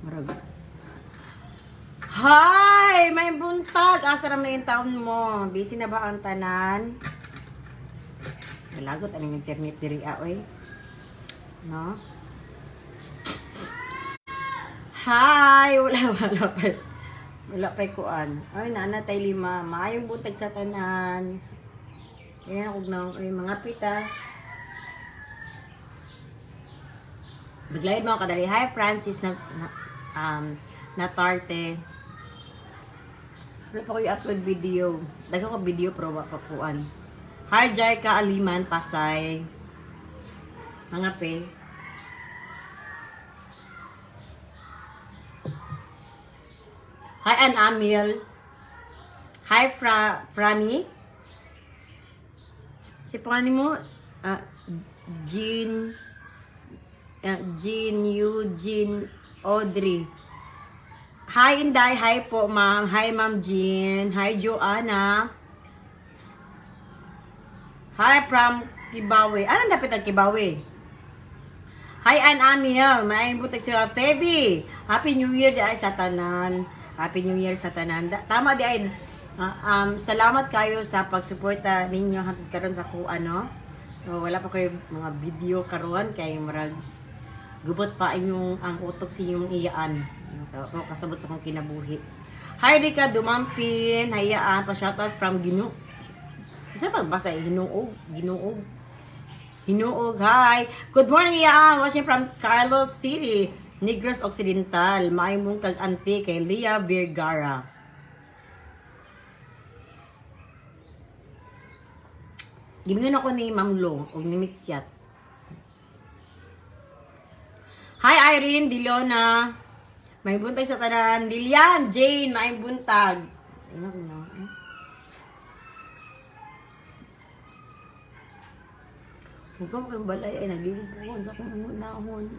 Murag. Hi! May buntag! Asa naman yung taon mo? Busy na ba ang tanan? Nalagot anong internet diri ah, oy. No? Hi! Wala, wala pa. Wala pa kuan. Ay, naana tay lima. Maayong buntag sa tanan. Ayan, ako na, ay, mga pita. Biglayin mo ako kadali. Hi, Francis na Natarte. Wala pa ko i-upload video. Daghan ko video pero wa pa kuan. Hi, Jaika Aliman, Pasay. Mga pe. Hi, Ann Amil. Hi, Franny. Si Franny mo, ah, Jean, Jean Eugene Audrey. Hi, Inday. Hi po, ma'am. Hi, Ma'am Jean. Hi, Joanna. Hi, from Kibawe. Ano dapat ang Kibawe? Hi, Ann Amiel. Maayong buntag sila. Feby. Happy New Year di ay sa tanan. Happy New Year sa tanan. Tama di ay. Salamat kayo sa pagsuporta ninyo hangtod karon sa ko ano. So, wala pa kayo mga video karon kay murag gubot pa inyong ang utok sa inyong iyaan. Ako kasabot sa akong kinabuhi. Hi Rika Dumampin, hayaan pa shoutout from Ginu. Isa pagbasa eh, Hinuog, Ginuog. Hinuog, hi. Good morning, Iyaan. Watching from Carlos City, Negros Occidental. Maayong buntag ante kay Leah Vergara. Gimingon ako ni Ma'am Lo og ni Mikyat. Hi Irene Di Leona. May buntag sa tanan. Lilian, Jane, may buntag. Ayun ako na. Eh. Huwag ka kayong balay ay naglilingkod sa akong unahon.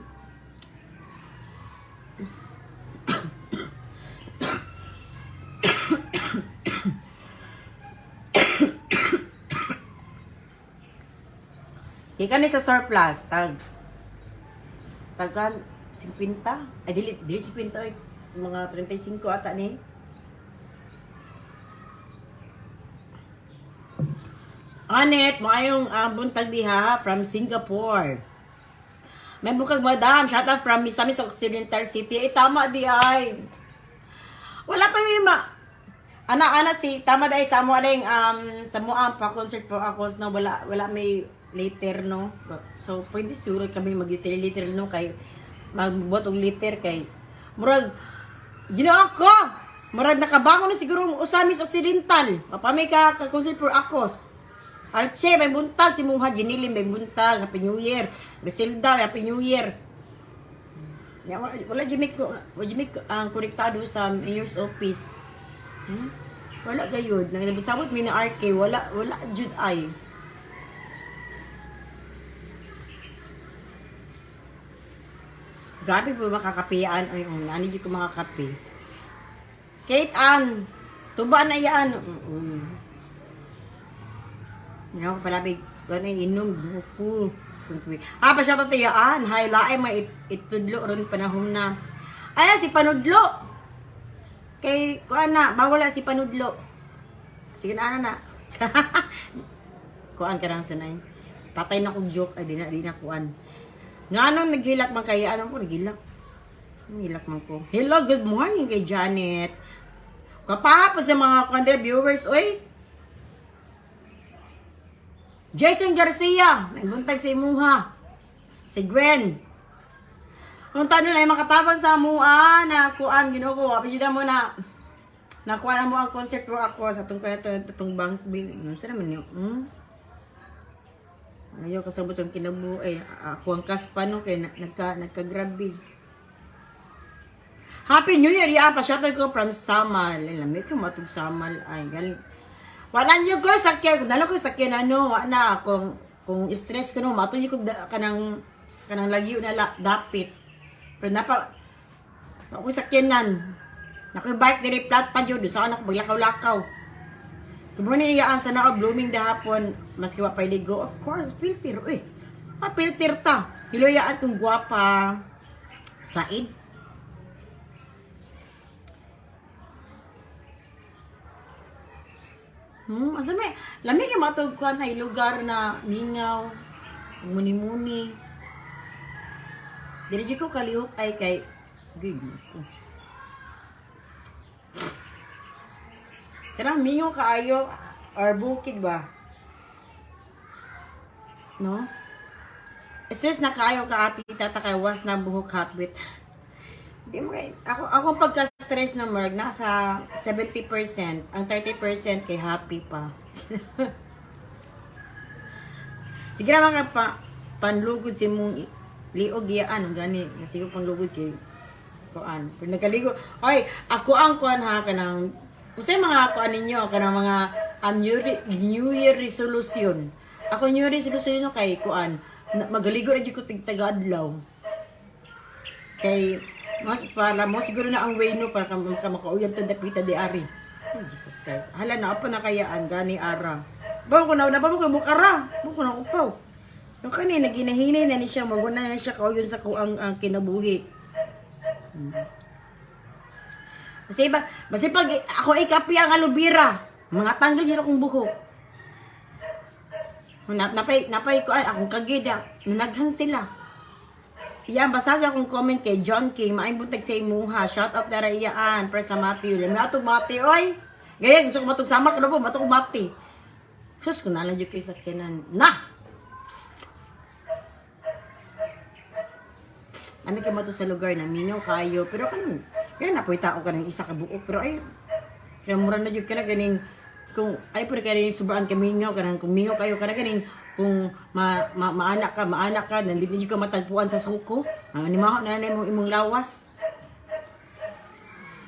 Di kami sa surplus, tagkan 50. Ay dili dili 50 ay mga 35 ata ni. Anet, maayong buntag diha from Singapore. May bukag madam, shout out from Misamis Occidental City. Ay tama di ay. Wala pa may ma ana ana si tama dai sa amo ading sa mo ang pa concert po ako na wala wala may later no. So pwede siguro kami mag later no kay magbuhat og later kay murag Ginoo ko. Murag nakabangon na siguro ang Osamis Occidental. Mapamay ka ka concert for Akos. Alche, may buntag si Muha Jinilin, may buntag. Happy New Year. Griselda, Happy New Year. Ya, wala wala Jimmy ko, wala Jimmy ko ang konektado sa mayor's office. Hmm? Wala gayud. Nang nabisabot mi na RK, wala wala jud ay. Grabe po makakapian ay um, ani jud ko makakape. Kate Ann, tuba na yan. Nga ko palabig kanay inom buko. Santwi. Ah, pa siya tatayaan. Hay laay may itudlo ron panahon na. Ay, si Panudlo. Kay kuan na, bawala si Panudlo. Sige na ana na. Kuan ka lang sanay. Patay na kog joke ay di na kuan. Nga anong naghilak man kay anong ko naghilak. Naghilak man ko. Hello, good morning kay Janet. Kapahapon sa mga kandre viewers, oy. Jason Garcia, nagbuntag sa imuha. Si Gwen. Kung tanong na makatabang sa mua na kuan Ginoo ko, apilida mo na nakuha na mo ang concert ko ako sa tong kaya to tong bangs bin. Ano sa naman yun? Hmm? Ayaw kasabot ang kinabu eh ako ang kaspa no kay nagka nagkagrabe. Happy New Year ya pa shoutout ko from Samal. Ay, lamig ko matug Samal ay galing. Wala niyo ko sakyan, dalo ko sakyan ano, wala kung stress ko no, matuloy ko kanang kanang lagyo na la, dapit. Pero napa ako sakyanan. Nakoy bike diri flat pa jud sa ako maglakaw-lakaw. Good morning, iyaan sa naka blooming dahapon maski wa pay ligo. Of course, filter eh. Pa filter ta. Hiloyaan tong gwapa. Said. Asa may lami kay matug kuan ay lugar na mingaw, muni-muni. Dili jud ko kalihok ay kay gig ko. Kanang mingaw kaayo or bukid ba? No? Stress na kaayo ka, ati tata, kay was na buhok hotwit. Di mo kay ako ako pagka-stress na murag nasa 70%, ang 30% kay happy pa. Sige naman ka pa panlugod si mong liog iyaan gani sige panlugod kay kuan. Pero nagkaligo, ay ako ang kuan ha, kanang unsay mga kuan ninyo kanang mga New Year resolution. Ako New Year resolution no kay kuan na, magaligo ra jud ko tig taga-adlaw. Kay mas para mo siguro na ang way no para ka makauyab to dapita di ari. Oh, Jesus Christ. Hala na pa na kayaan gani ara. Bawo ko na na ko bukara. Bawo ko na upaw. Yung kani naginahinay na ni siya, maguna na siya kauyon sa kuang ang kinabuhi. Kasi iba, basta pag ako ay kape ang alubira, mga tanggal yun akong buhok. Napay, napay ko, ay, akong kagida, nanaghan sila. Iyan, basta sa akong comment kay John King, maayong buntag sa imuha. Shout out na iyaan, pre sa Mati. Lam na atong Mati, oy. Ganyan, gusto ko matug samar, kano po, matug Mati. Sus, kung nalang dyan kayo sa kinan. Na! Ami kay mato sa lugar na minyo kayo, pero kanang, yan na tao ka ng isa ka buok, pero ay, kaya mura na jud ka na ganing, kung ay pero kaya subraan ka minyo, kanang kung minyo kayo ka na ganing, kung ma, maanak ka, nandito jud ka matagpuan sa suko, ang animaho na na imong, imong lawas.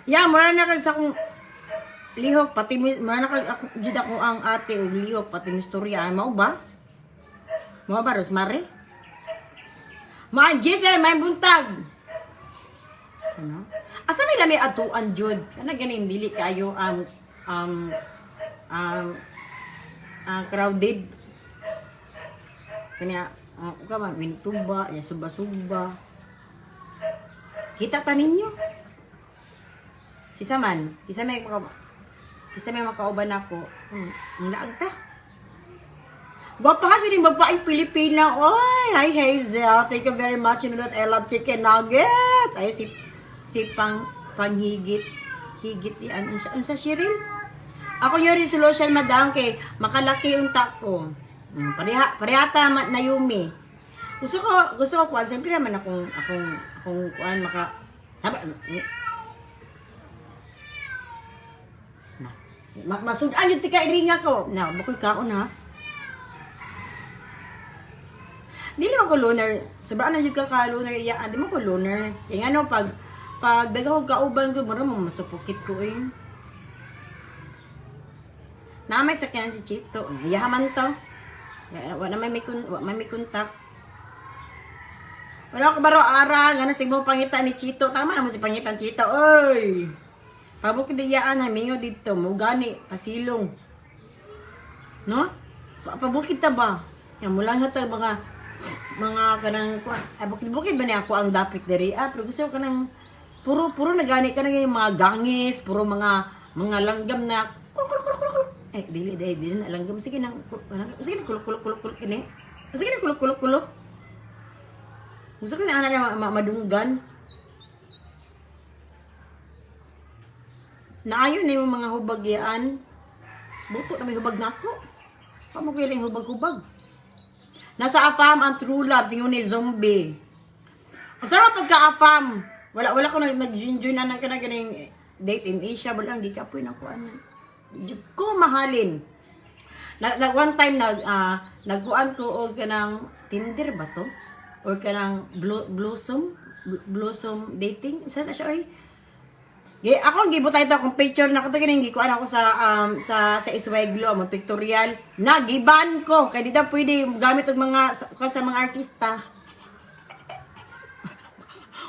Ya, mura na kag sa akong lihok, pati mura na kag ako, jud ako ang ate og lihok, pati mistorya, mao ba? Mao ba, Rosemary? Ma, Giselle, may buntag. Ano? Asa may lami atuan jud? Kana ganing dili kayo ang crowded. Kanya ka man wintuba, ya suba-suba. Kita ta ninyo. Kisa man, kisa may makauban ako. Laag ta. Gwapa ka siya babaeng Pilipina. Oy, hi Hazel. Thank you very much. You know that I love chicken nuggets. Ay, si si pang panghigit. Higit yan. Unsa, unsa Cheryl? Ako yung resolution, madam, kay makalaki yung ko. Pareha, parehata Nayumi. Gusto ko kuan, siyempre naman akong kuan maka sabi na. Masudan yung tika iringa ko. Na, bukoy kaon ha. Dili man ko loner. Sobrang na jud ka ka loner iya. Di man ko loner. Kaya ano pag pag daghan kog kauban ko mura mo masupukit ko eh. Na may sakyanan si Chito. Iya man to. Ya, wa man may kontak. Wala ko baro ara nga na sigmo pangita ni Chito. Tama na mo si pangitan Chito. Oy. Pabok diyaan hamingo dito mo gani pasilong. No? Pabukid ta ba? Yan mo lang hatag mga mga kanang ay bukid-bukid ba niya ako ang dapit diri, ah, pero gusto ko kanang puro puro na gani kanang yung mga gangis, puro mga mga langgam na kuluk kuluk kuluk kuluk. Eh dili dili dili na langgam, sige nang sige na kuluk kuluk kuluk kuluk kini, sige na kuluk kuluk kuluk. Gusto ko na ana na madunggan. Naayon na yung mga hubag yaan. Buto na may hubag na ako. Pa mo kailang hubag-hubag. Nasa afam ang true love, singon ni zombie. Ang sarap pagka-afam. Wala wala ko nag nag-enjoy na ng kanang ganing date in Asia, wala hindi ka po ako ano. Di ko mahalin. Nag one time nagkuan ko og kanang Tinder ba to? Or kanang Blossom Blossom dating. Saan na siya oy? Gi ako ang gibutay ito akong picture na kato ganing gikuan ako sa sa Isweglo among pictorial nagiban ko kay di daw pwede gamit og mga sa, sa mga artista.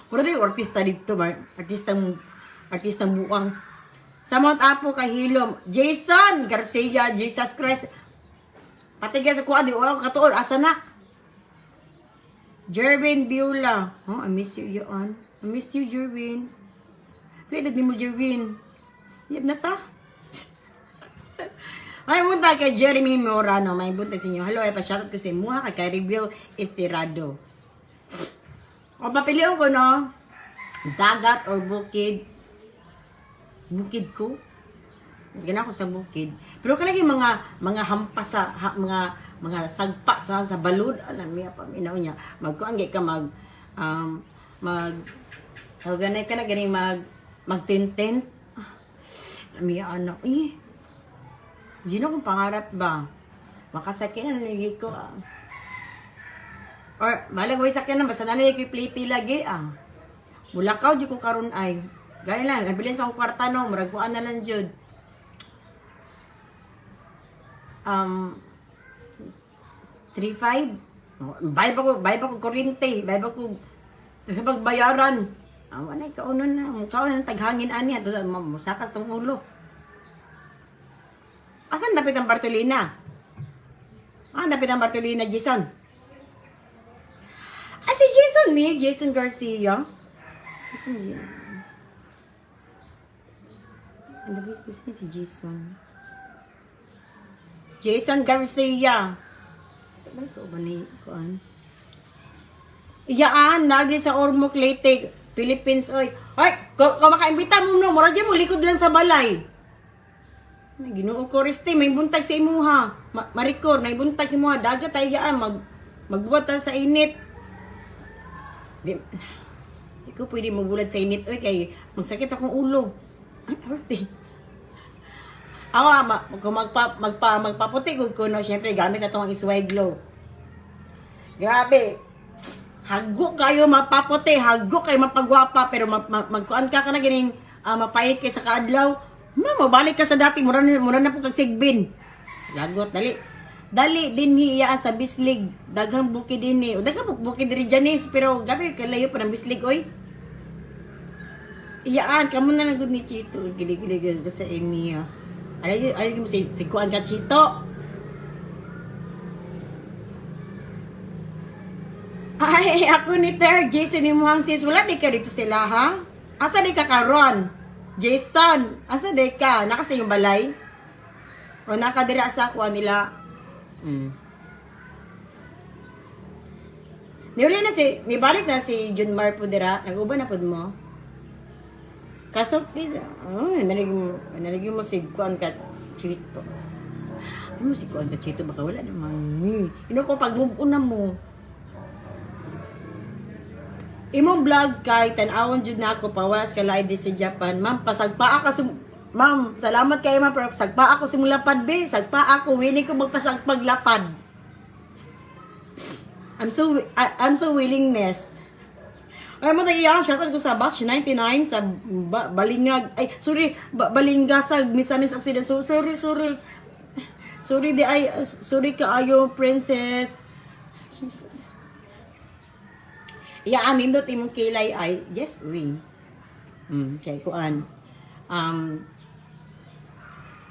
Mura din artista dito ba? Artistang artistang buwang. Sa Mount Apo kay Hilom, Jason Garcia, Jesus Christ. Patigya sa kuan di wala ko katuon asa na. Jerwin Beulah. Oh, I miss you, Yoon. I miss you, Jerwin. Play ni mo, Jerwin. Yep na ta. May buntag kay Jeremy Morano. May buntag sa inyo. Hello, ay pa-shoutout ko sa imuha kay Caribel Estirado. O papilion ko, no? Dagat or bukid? Bukid ko. Mas gana ako sa bukid. Pero kalagi mga mga hampas sa ha, mga mga sagpa sa balud, alam niya paminaw niya. Magkuan ka mag um, mag tawag ka na gani mag magtintent. Ah, Ami ano eh. Di na kong pangarap ba? Makasakyan na naligi ko ah. Or malag way sakyan na basta nanay ko play lagi ah. Mulakaw di ko karon ay. Gani lang, nabilin sa akong kwarta no, murag kuan na lang jud. 3-5. Oh, bay ba ko kuryente, bay ba ko pagbayaran. Ah, wala kaunon na, mukhaon na taghangin ani ato musakas tong ulo. Asan dapit ang Bartolina? Ah, dapit ang Bartolina, Jason. Ah, si Jason mi, Jason Garcia. Jason, Jason. Ano ba si Jason? Jason Garcia. Sabay ko ba ni kuan? Iyaan, nagi sa Ormoc Leyte, Philippines oy. Ay, ko ko makaimbita mo no, mura mo likod lang sa balay. Ay, Ginoo ko reste, may buntag sa imuha. Marikor, may buntag sa imuha. Dagat ay iyaan, magbuhat ta sa init. Di, di ko pwede magulat sa init oy kay magsakit akong ulo. Ay, arte. Awa, kung magpaputi kung kuno, syempre gamit na itong Isway Glow. Grabe. Hago kayo mapaputi, hago kayo mapagwapa, pero magkuan ka ka na ganing mapait kay sa kaadlaw. Ma, mabalik ka sa dati, mura na po kag sigbin. Lagot, dali. Dali din hiyaan sa bislig. Daghang bukid din eh. O, daghang bukid diri Janice, pero gabi kalayo pa ng bislig oy. Iyaan, kamo na lang gud ni Chito. Gilig-gilig ka sa inyo. Alay, alay mo si kuan ka Chito. Ay, ako ni Ter, Jason ni Muhang sis. Wala di ka dito sila, ha? Asa di ka karon? Jason, asa di ka? Naka sa iyong balay? O nakadira sa kuan nila? Niuli na si, nibalik na si Junmar po dira. Nag-uban na pod mo. Kaso, please, oh, nalig mo si kuan ka Chito. Ano mo si kuan ka Chito? Baka wala namang. Ino ko pag move on na mo. Imong vlog kay tan-awon jud na ako pawas ka live di sa Japan. Ma'am, pasagpa ako Ma'am, salamat kayo ma'am, pero sagpa ako simula lapad be. Sagpa ako, willing ko magpasagpag lapad. I'm so willingness. Ay mo tayo shoutout ko sa batch 99 sa Balingag. Ay, sorry, Balingasag, Misamis Occidental. So, sorry, sorry. Sorry di ay sorry kaayo princess. Jesus. Iya amin dot imong kilay ay yes we. Chay kuan.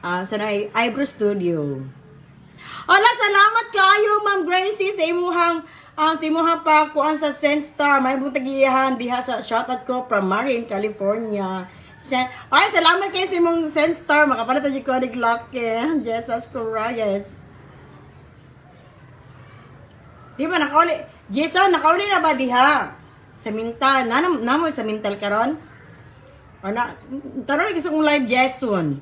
Sa na Eyebrow Studio. Hola, salamat kayo Ma'am Gracie sa imuhang sa imuhang pa kuan sa Senstar. May buntag iyahan diha sa shoutout ko from Marin, California. Ay, salamat kayo sa imong Senstar. Makapalit na si Cody Glock eh. Jesus Christ. Di ba nakauli? Jason, nakauli na ba diha? Sa Mintal. Namo sa Mintal karon? O na, taron kasi kong live Jason.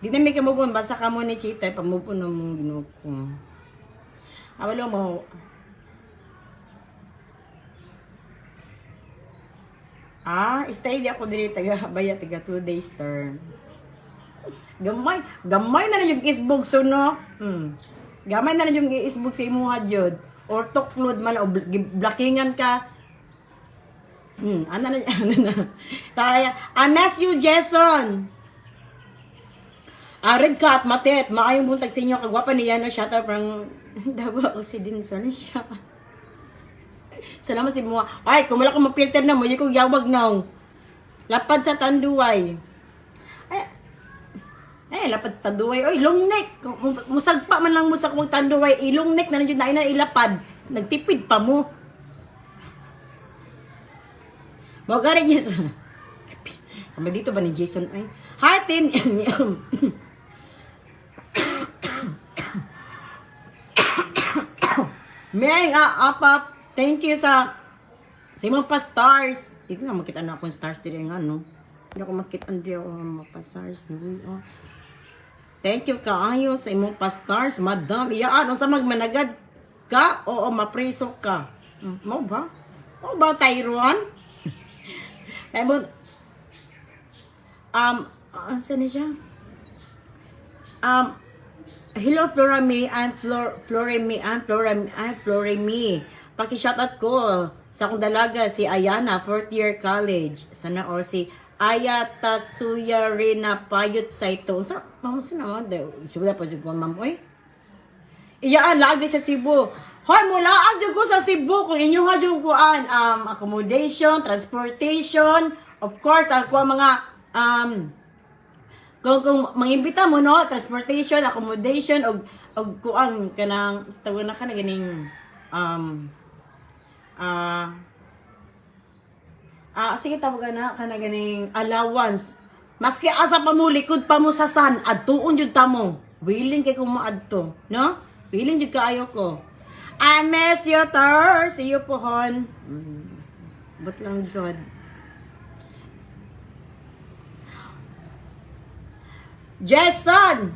Di na may kamove on, basta ka mo ni Chita, pamove on na mo, ginoo ko. Awalo mo. Ah, stay di ako diri taga baya taga 2 days term. Gamay, gamay na lang yung isbog so no. Gamay na lang yung isbog sa imuha jud or tuklod man o blockingan ka. Ana na ana na. Kaya, I miss you, Jason. Arid ka at matet, maayong buntag sa inyo, kagwapa niya no, shout out from Davao Occidental siya. Salamat si Mua. Ay, kung wala ko ma-filter na mo, ko yawag now. Lapad sa Tanduay. Ay, ay, lapad sa Tanduay. Oy, long neck. Musagpa man lang mo sa kung Tanduay, eh, long neck na lang yun na ilapad. Nagtipid pa mo. Mo gani yes. Kami dito ba ni Jason ay? Hi, Tin! Meng, apap. Thank you sa imong pa stars. Hindi ko nga makita na akong stars diri nga, no? Hindi ako makita hindi ako mga pa stars. No? Oh. Thank you kaayo sa imong pa stars, madam. Iyaan, unsa magmanagad ka? Oo, mapriso ka. Mo ba? Mo ba, Tyron? Ay mo, saan na siya? Hello, Flora May. I'm Flora May. I'm Flora, I'm Flora May. Paki-shoutout ko sa akong dalaga, si Ayana, fourth year college. Sana or si Aya Tatsuya Rina Payot Saito. Sa, ma'am, saan naman? Siguro pa siguro, ma'am, oy. Iyaan, laag sa Cebu. Hoy, mulaag jud ko sa Cebu kung inyo ha jud kuan accommodation, transportation, of course, ako ang mga kung mangimbita mo, no, transportation, accommodation og kuan kanang tawag na kana ganing sige, tawag na kana ganing allowance. Maski asa pa mo, likod pa mo sa sun, adtuon jud ta mo. Willing kay ko moadto, no? Willing jud kaayo ko. I miss you, Tar. See you pohon. But lang jud. Jason!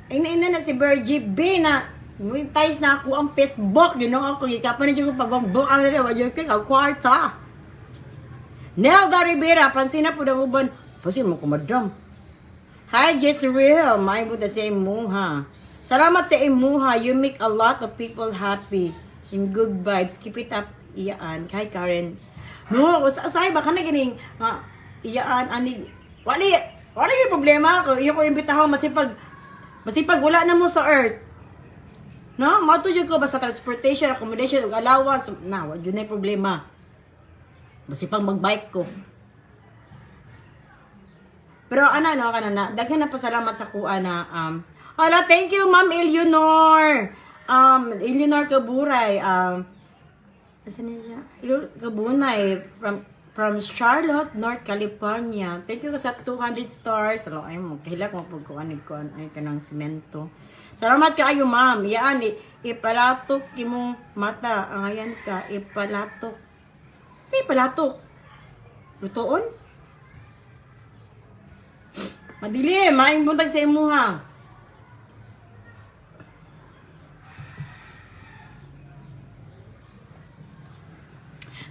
Ina-ina na si Virgie B na monetize na ako ang Facebook. You know ako, ikapan na siya ko pagbambok ang rin, wajay ka, kwarta. Nelda Rivera, pansin na po ng uban. Pansin mo ko, madam. Hi, Jezreel. May mo sa imuha. Salamat sa imuha. You make a lot of people happy. In good vibes. Keep it up, iyaan. Hi, Karen. No, usay baka na ganing iyaan ani wali wala yung problema ko. Iyo ko imbitahon masipag masipag wala na mo sa earth. No, mao jud ko basta transportation, accommodation ug allowance na wa jud na problema. Masipag magbike ko. Pero ano no kana na daghan na pasalamat sa kuha na hala, thank you, Ma'am Eleanor. Eleanor Kaburay, asan na siya? Eleanor Kabunay from Charlotte, North California. Thank you sa 200 stars. Alo, ay mo kahila ko pagkuan kuan ay kanang semento. Salamat kaayo, ma'am. Yaan ipalatok imong mata. Angayan ka ipalatok. Say ipalatok. Lutoon? Madilim, maayong buntag sa imuha.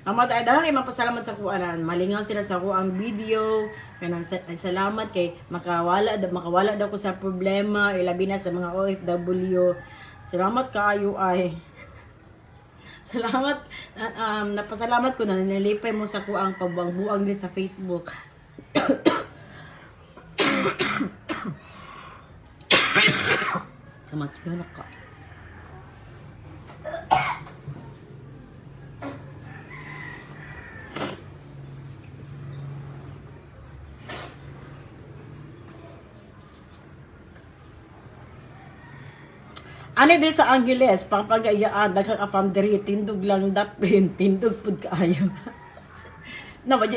Amad ay dahil mapasalamat sa kuanan. Malingaw sila sa kuang video. Kanang ay salamat kay makawala daw ko sa problema, ilabi na sa mga OFW. Salamat kaayo ay. Salamat, napasalamat ko na nilipay mo sa kuang pagbuang-buang din sa Facebook. Salamat yun ka. Ano din sa Angeles, pangpagayaan, daghang afam diri, tindog lang dapin, tindog pud kaayo. Na ba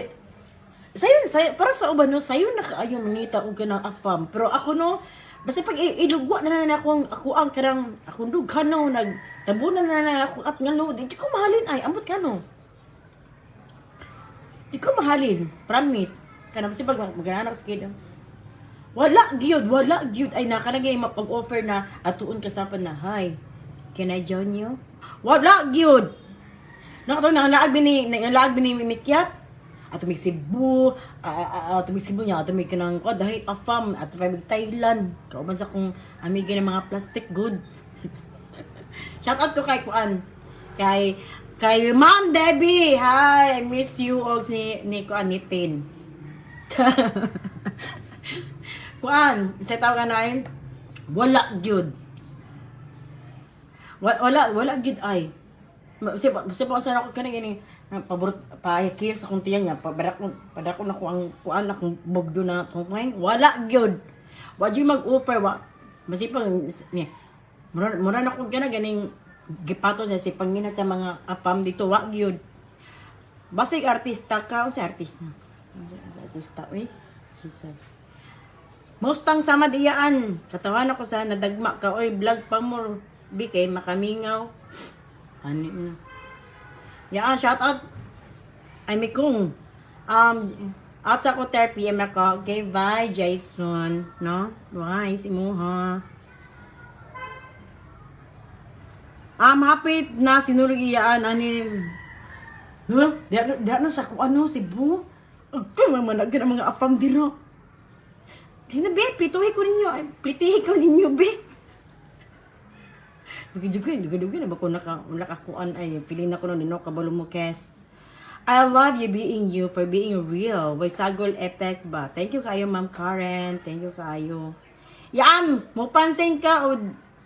sayo, sayo, para sa uban no, sayo na kaayo mangita og kanang afam. Pero ako no, basta pag ilugwa na na akong ako ang kanang akong dughan no, nagtabunan na na ako at ngalo, di ko mahalin ay, ambot ka no. Di ko mahalin, promise. Kanang basta pag magananak sa kid. Wala gyud ay nakanagay mapag-offer na atuon ka sa na, "Hi. Can I join you?" Wala gyud. Nakato na nalaag ni Mikyat. Ato mig Cebu, ato mig Cebu niya, ato mig kanang ko dahil afam, ato pa mig Thailand. Kauban sa kong amiga ng mga plastic good. Shout out ko kay kuan. Kay Ma'am Debbie. Hi, I miss you og ni kuan ni Tin. Kuan, sa tawag na ay wala gyud. Wala wala gyud ay. Basta pa sa ako kani gini pabor pahikil sa akong tiyan niya, pabarak ko na ko ang kuan akong bugdo na akong kuan. Wala gyud. Wa gyud mag-offer wa. Masipag ni mura mura na ko gana ganing gipato sa si panginat sa mga apam dito wa gyud. Basig artista ka o si artista. Artista, uy. Jesus. Mustang sama diyaan. Katawan ako sa nadagma ka, oy, vlog pa mo. Bi, kay makamingaw. Ano na. Yaan, shout out. Ay, Mikong. Out sa ko 10 p.m. ako. Okay, bye, Jason. No? Bye, si Muha. Hapit na sinulog iyaan ani. Huh? Di ano sa kung ano, Cebu? Agkay, mga managin ang mga afam diro. Kasi na, be, plituhin ko ninyo. Ay, plitihin ko ninyo, be. Dugay-dugay, dugay-dugay na ba ko naka, nakakuan ay feeling na ko nung nino kabalo mo kes. I love you being you for being real. Way sagol effect ba? Thank you kayo, Ma'am Karen. Thank you kayo. Yan! Mupansin ka o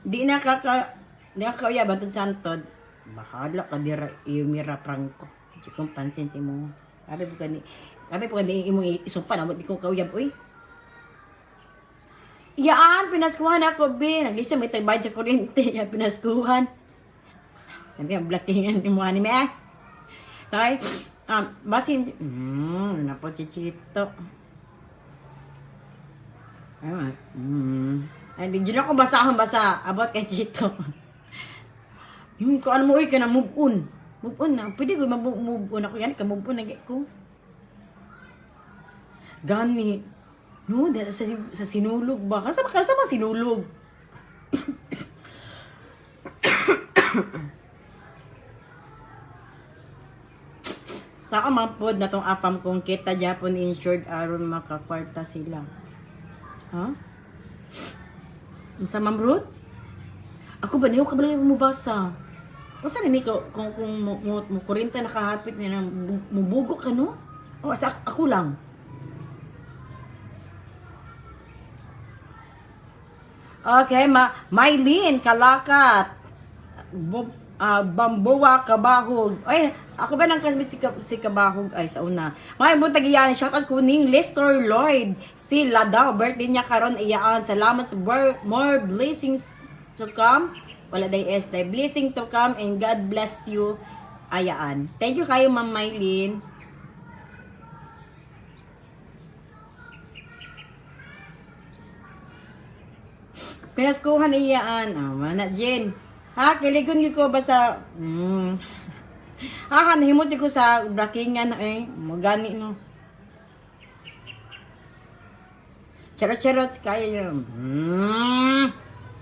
di na ka ka di na ka uya bantod santod. Bahala ka dira iyo mira prangko. Di kong pansin si mo. Sabi po ka ni sabi po ka ni imong isumpan amot di ko kauyab uy. Yaan, pinaskuhan ako, be. Naglisa, may tagbayad sa kuryente. Yan, pinaskuhan. Sabi, ang blackingan ni mo, anime, eh. Tay, basin, napo, chichito. Ay, Ay, di dyan ako basahon basa. About kay Chito. Yung ko ano mo, uy, ka na move on. Move on na. Pwede ko move on ako yan. Ka move on na ko. Gani. No, sa sinulog ba? Kansa ba sinulog? Sa ako mapod na tong afam kung kita Japon insured aron makakwarta sila. Ha? Unsa, Ma'am Ruth? Ako ba niyo ka ba lang mubasa? Unsa ni ko kung mo kurinta nakahapit niya nang mubugo ka no? O sa ako lang. Okay, ma Mylene Kalakat. Bambuwa Kabahog. Ay, ako ba ng classmate si Kabahog ay sa una. Mga buntag iyaan, shout out kuning Lester Lloyd. Si Ladaw, birthday niya karon iyaan. Salamat sa more blessings to come. Wala day S, day blessing to come and God bless you. Ayaan. Thank you kayo, Ma'am Mylene. Pinaskuhan iyaan. Ah, mana Jen. Ha, kiligon gyud ko basta Ha, nahimot gyud ko sa brakingan eh. Magani no. Charot-charot kaya yun.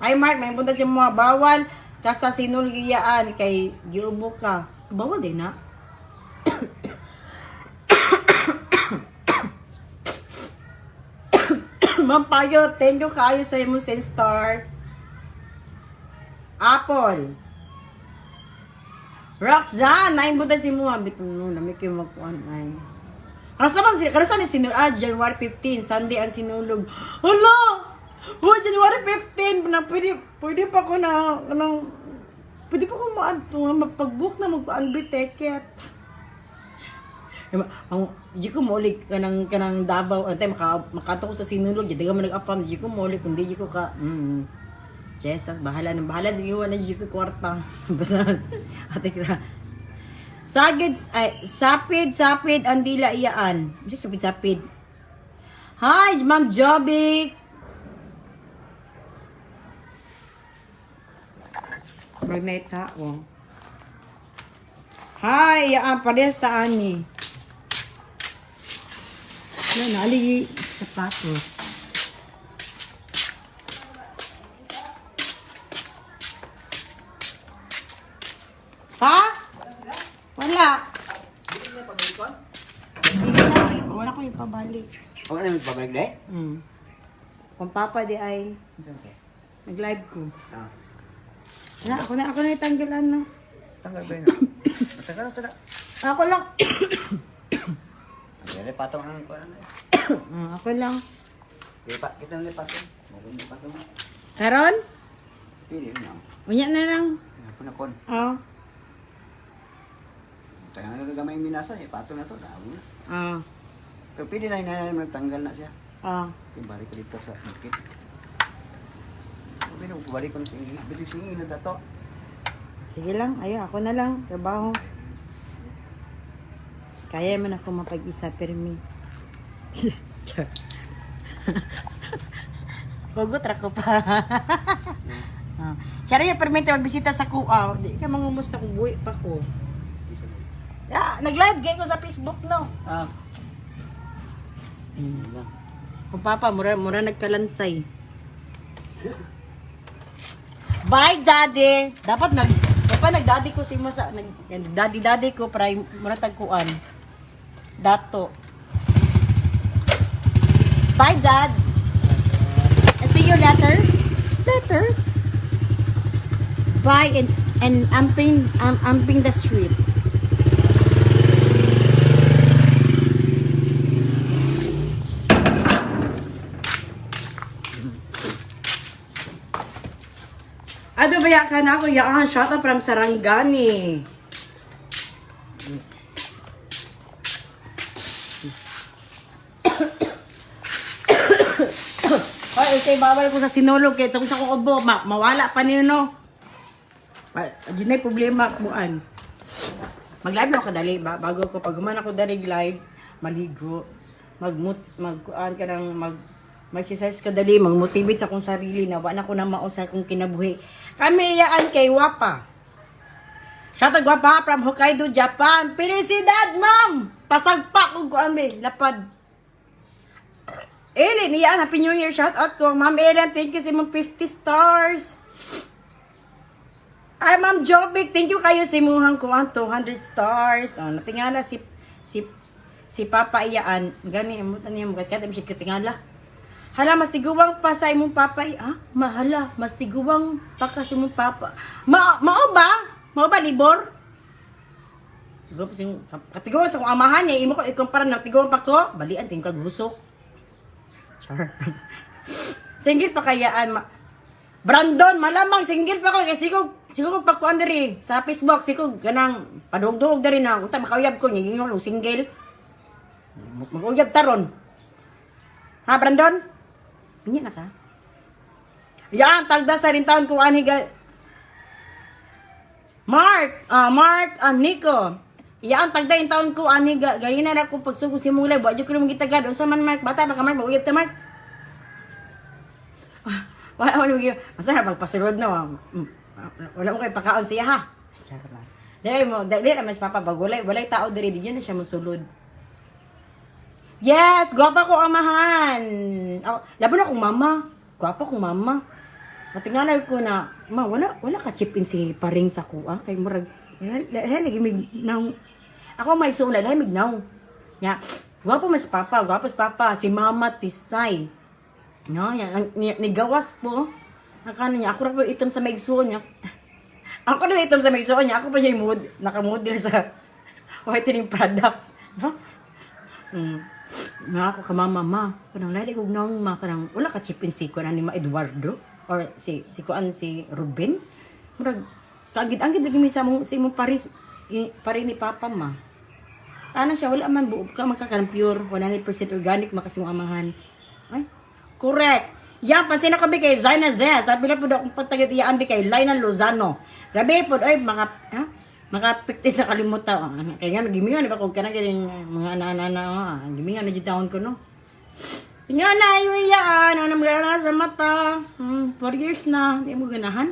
Ay Mark, may punta si mga bawal ka sa sinulgiyaan kay giubo ka. Bawal din na. Ma'am Payo, thank you kayo sa imong send star. Apple. Roxanne, nain buta si mo ambit no, nami kayo magkuan ay. Karasa man si karasa ni sinulog January 15, Sunday ang sinulog. Hala! Oh, January 15 na pwede pwede pa ko na kanang pwede pa ko maadto nga mapag-book na magkuan ticket. Ang di ko maulik kanang kanang Davao antay maka makato ko sa sinulog di ka man nag-afam di ko maulik kundi di ko ka Jesus, bahala na bahala di ko na di ko kwarta basta ate kra sagid ay sapid sapid ang dila iyaan. Diyos, sapid sapid. Hi, Ma'am Joby. Magnight tao. Hi, iyaan parehas ta ani. Na naaligi sapatos. Ha? Wala. Hindi na, wala ko ipabalik. Wala na magbabalik dahil? Kung papa di ay Okay. nag-live ko. Ah. Wala, ako na itanggal ano. Tanggal ba yun? Matagal na tala. Ako lang. Ang patong ang kuwan na. Ako lang. Di pa, kita na patong. Meron na patong. Karon? Pili na. Unya na lang. Ako na kon. Oh. Tayo na gamay minasa eh. Patong na to. Damo na. Ah. Pero pili na hinanay tanggal na siya. Ah. Yung balik ko dito sa bukid. Sabi na, balik ko na sa ingin. Bitig sa ingin na dato. Sige lang, ayo ako na lang. Trabaho. Kaya man ako mapag-isa pero me. Char. Hugot ra ko pa. Ah. Siya rin yung permente magbisita sa kuaw. Di ka mangumusta kung buhi pa ko. Ah, nag-live gay ko sa Facebook, no? Ah. Yun lang. Kung papa, mura, mura nagkalansay. Bye, Daddy! Dapat nag-daddy ko si mo sa, nag, daddy-daddy ko, para mura tagkuan. Dato. Bye, Dad! I see you later. Later. Bye, and amping the street. Ado ba ka na ako? Yaan, shout out from Sarangani. Ay, okay, bawal ko sa sinulog kay tungkol sa kong ubo, mawala pa niyo, no? Di na problema kuan. Mag-live na ako dali ba bago ko pag human ako dali live, maligo, magmut magkuan ka ng mag mag-exercise ka dali, magmotivate sa akong sarili na wa na ko na mao sa akong kinabuhi. Kami iyaan kay Wapa. Shoutout Wapa from Hokkaido, Japan. Felicidad, ma'am! Pasagpa kung kuan be, lapad. Ellen, iyaan, Happy New Year. Shout out ko. Ma'am Ellen, thank you sa imong 50 stars. Ay, Ma'am Jovic, thank you kayo sa imuhang kuan 200 stars. Oh, natingala si si si Papa iyaan. Gani imo tani mo kaya siya katingala. Hala, mas tiguwang pa sa imong papa. Ah, mahala, mas tiguwang pa ka sa imong papa. Mao ba? Mao ba libor? Siguro pa siyang katiguan sa kong amahan niya, imo ko ikumpara na tiguwang pa ko, balian ting kag husok. Char. Single pa kayaan Brandon, malamang single pa ko kasi siguro siguro pa ko diri sa Facebook siguro ganang padugdug diri na unta makauyab ko ngingon og single. Mag-uyab taron. Ha, Brandon? Pinya na ka. Yan, tagda sa rin taon kung ani ga Mark, Mark, Nico. Yan, tagda yung taon ko ani ga gayin na ako pagsugo si mong live. Wa jud ko nimo gitagad. Unsa man Mark, bata pa ka Mark, mag-uyab ta Mark. Ah, wala mo nimo Basta magpasulod no. Wala mo kay pakaon siya ha. Char lang. Dili mo, dili ra mas papa pag walay walay tao diri di na siya mosulod. Yes, gwapa ko amahan. Oh, laban akong mama. Gwapa kong mama. Matingalay ko na, ma, wala wala ka chip in si paring sa kuha kay murag lahi lagi mig naw. Ako may suula lahi mig naw. Ya, gwapo mas papa, gwapo mas papa si Mama Tisay. No, yan, nigawas po. Akala niya, ako ra po itom sa maigsuon niya. Ako na itom sa maigsuon niya, ako pa siya yung mood, nakamodel sa whitening products. No? Nga ako ka mama ma. Kanang lahi kog naong ma kanang wala ka chip in si kuan ni ma Eduardo or si si kuan si Ruben. Murag kaagid-agid lagi mi sa mong sa imong paris pare ni papa ma. Ano siya wala man buo ka magkakanang pure 100% organic makasing amahan. Ay, correct. Yan, pansin ako kay Zaina Zez. Sabi na po daw akong pagtagit iyaan bi kay Lina Lozano. Grabe po, ay, mga, ha? Mga pikti sa kalimutan. Ah, kaya nga, gimingan, di ba? Kung kanang galing mga ana-ana, ah, gimingan na dyan ko, no? Nga na, yung iyaan, ano mga sa mata. 4 years na, di mo ganahan.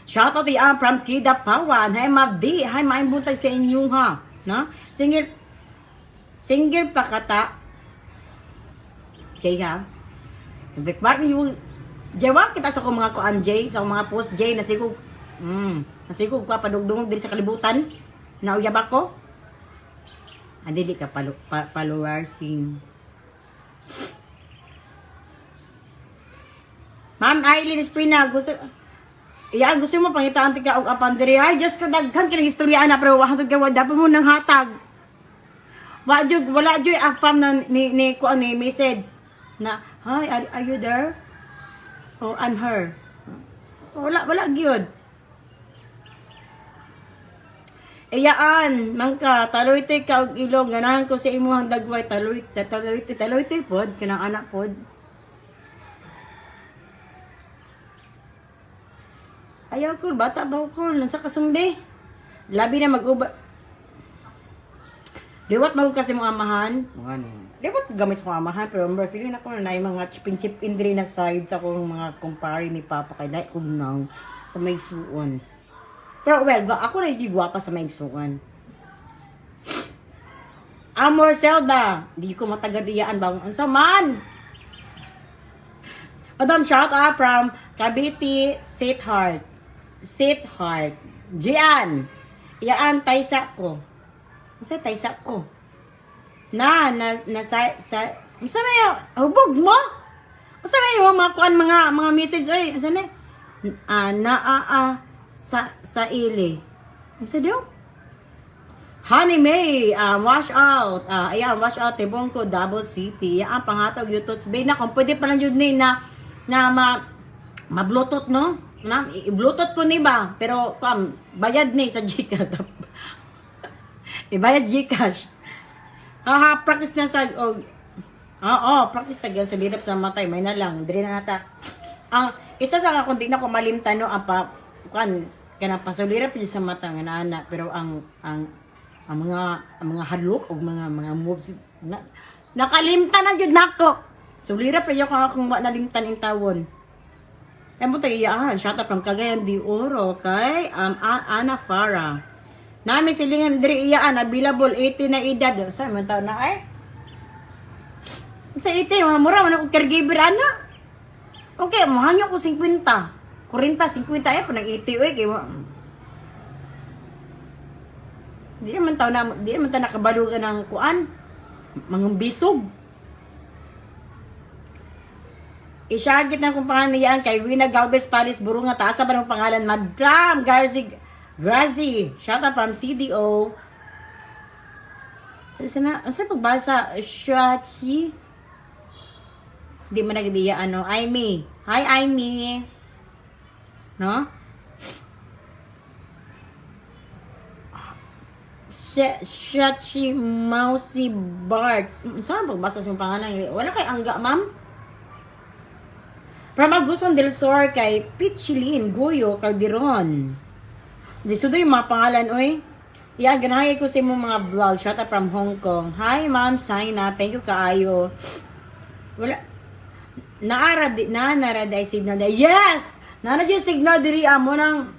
Shout out iyaan from Kida Pawan. Hi, Mabdi. Hi, maayong buntag sa inyo, ha? No? Single, single pa kata. Jay, ha? Bikbar yung Jay, wa kita sa akong mga kuan Jay, sa akong mga post Jay nasigog. Nasigog ka padugdungog diri sa kalibutan. Nauyab ako. Ah, dili ka followersing. Ma'am Eileen Espina, gusto iya, gusto mo pangitaan ti ka og apan diri. Ay, just ka daghan kini istorya ana pero wa ka wa dapat mo nang hatag. Wa jud wala jud afam na ni kuan ni message na hi, are you there? Oh, and her. Wala wala gyud. Iyaan, mangka, taloy-toy ka og ilong, ganahan ko sa imuhang dagway, taloy, taloy-toy, taloy-toy pod, kanang anak pod. Ayaw ko, bata ba ko, nasa kasumbi. Labi na mag-uba. Liwat mo kasi mga amahan. Mga ano. Liwat gamit sa mga amahan. Pero remember, feeling ako na yung mga chip-in chip-in diri na side sa akong mga kumpare ni Papa kay dahil kong nang sa may suon. Pero well, ako na yung gwapa sa may suon. Amor Zelda, di ko matagad iyaan bang unsa man. Madam, shout out from Cavite, Sweetheart. Sweetheart. Gian. Iyaan taysa ko. Unsa taysa ko? Na na na sa sa unsa may hubog mo? Unsa may yung mga kuan mga message oy? Unsa na? Ah, na a a sa ili. Unsa daw? Honey May, wash out. Ayan, wash out, Tibong ko, Davao City. Ayan, panghatag YouTube. Bay na, kung pwede pa lang yun ni na, na ma, ma-bluetooth, no? Na, i-bluetooth ko ni ba? Pero, bayad ni sa Gcash. Ibayad Gcash. Aha, practice na sa, oh, oo, practice na gyud sa lirap sa matay, may na lang, diri na nata. Ang isa sa kung di na ko malimtan, no, ang pa kan kanang pasulirap jud sa mata nga naana, pero ang mga halok og mga moves na, nakalimtan na jud nako. Sulirap ra ko akong wa nalimtan in tawon. Ay mo tagiyahan, shout out from Cagayan de Oro kay Ana Farah. Nami silingan diri iyaan available 80 na edad. Sa man taon na ay? Sa 80, mga mura man ako caregiver ana. Okay, mohanyo ko 50. 40, 50 ay pa nang 80 oy kay di naman tao na di naman ta nakabalo ka ng kuan. Mga bisog. Isyagit na kung pangalan niyan kay Wina Galvez Palis Burunga. Taas ba ng pangalan? Madam Garzi Grazi. Shout out from CDO. Ano na? Ano sa pagbasa? Shachi? Di mo nagdiya ano. Aimee. Hi, Aimee. No? Shachi Mousy Barks. Saan pagbasa sa pangalan? Wala kay angga, ma'am? From Agusan del Sur kay Pichilin Goyo Calderon. Lisudo yung mga pangalan, oy. Yeah, ganahan ko sa imong mga vlog. Shout out from Hong Kong. Hi, Ma'am Saina. Thank you kaayo. Wala. Naara di na nara di signal di. Yes! Nara yung signal diri amo nang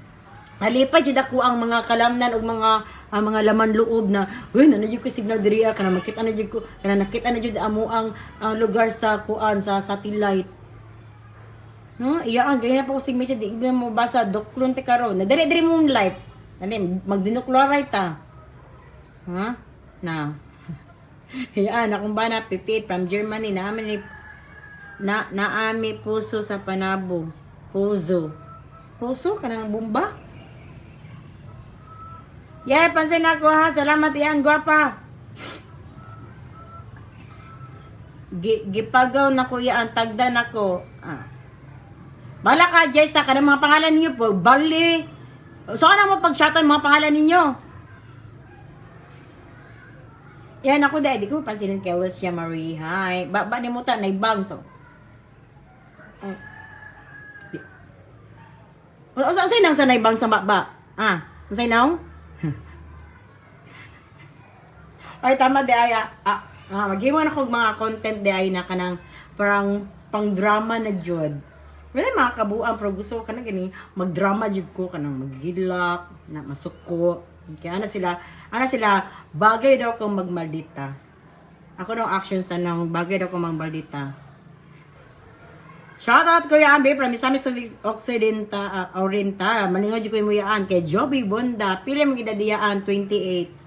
halipay jud ako ang mga kalamnan og mga ang mga laman loob na uy na jud ko signal diri ah, kana makita na jud ko kana nakita na jud amo ang lugar sa kuan sa satellite. No, iya ang ganyan pa ko sig message di mo basa doklon te karon. Na diri diri mong life. Dali magdinukloray ta. Ha? Na. Iyaan akong bana 58 from Germany na amin ni na naami puso sa Panabo. Puso. Puso kanang bomba. Yeah, pansin ako ha. Salamat iyan, gwapa. Gipagaw na kuya ang tagda nako. Ah. Bala ka, Jessa, kanang mga pangalan ninyo po. Bali. So, ano mo pag-shoutout mga pangalan ninyo? Yan ako dahil, di ko mapansinin kay Lucia Marie. Hi. Ba, ni mo ta, naibang. So. Ay. O, sa nang sa naibang sa ba? Ah, unsay naong? Ay, tama di ay, maghimo na kog mga content di ay na kanang parang pang drama na jud. Wala mga kabuang pero gusto ko kanang gani magdrama jud ko kanang maghilak, na masuko. Kaya ana sila bagay daw kong magmaldita. Ako daw action sa nang bagay daw kong magmaldita. Shout out Kuya Ambi from Misamis Occidental, Oriental. Malingaw jud ko imo yaan kay Joby Bonda. Pila man gidadiyaan 28.